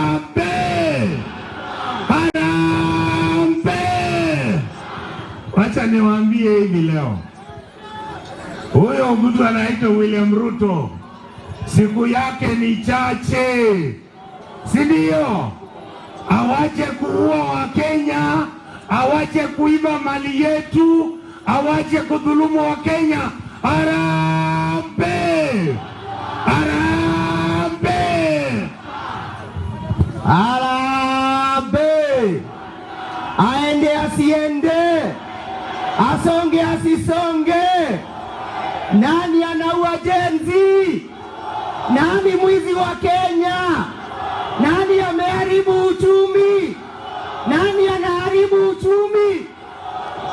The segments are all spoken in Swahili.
Harambee! Harambee! Wacha niwaambie hivi leo, huyo mtu anaitwa William Ruto siku yake ni chache, si ndio? Awache kuua Wakenya, awache kuiba mali yetu, awache kudhulumu Wakenya. Harambee! Harambee! Harambee! Aende asiende, asonge asisonge. Nani anaua Gen Z? Nani mwizi wa Kenya? Nani ameharibu uchumi? Nani anaharibu uchumi?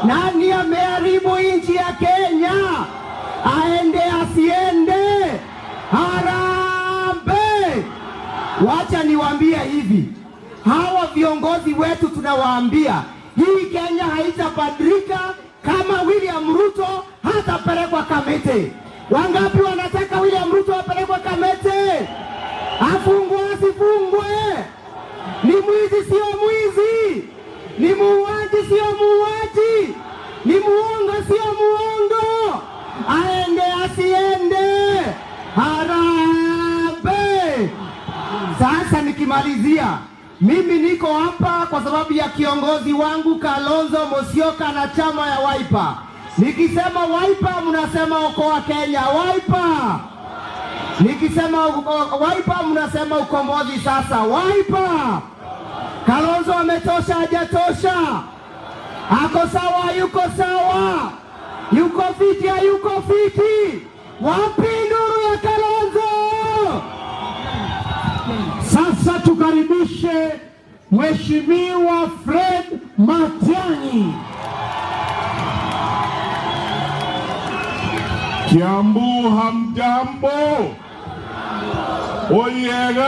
Nani ameharibu nchi ya Kenya? Aende asiende, harambee! Wacha niwaambie hivi, hawa viongozi wetu tunawaambia hii Kenya haitabadilika kama William Ruto hatapelekwa Kamiti. Wangapi wanataka William Ruto apelekwe Kamiti? Afungwe asifungwe? Ni mwizi sio mwizi? Ni muuaji sio muuaji? Ni muongo sio muongo? Aende asiende? Harambee! Sasa nikimalizia, mimi niko hapa kwa sababu ya kiongozi wangu Kalonzo Musyoka na chama ya Wiper. Nikisema Wiper mnasema okoa Kenya. Wiper! Nikisema Wiper mnasema ukombozi sasa. Wiper! Kalonzo ametosha, hajatosha? Ako sawa, yuko sawa? Yuko fiti, hayuko fiti? Wapi nduru ya Kalonzo? Sasa tukaribishe Mheshimiwa Fred Matiang'i. Kiambu hamjambo? Oyega.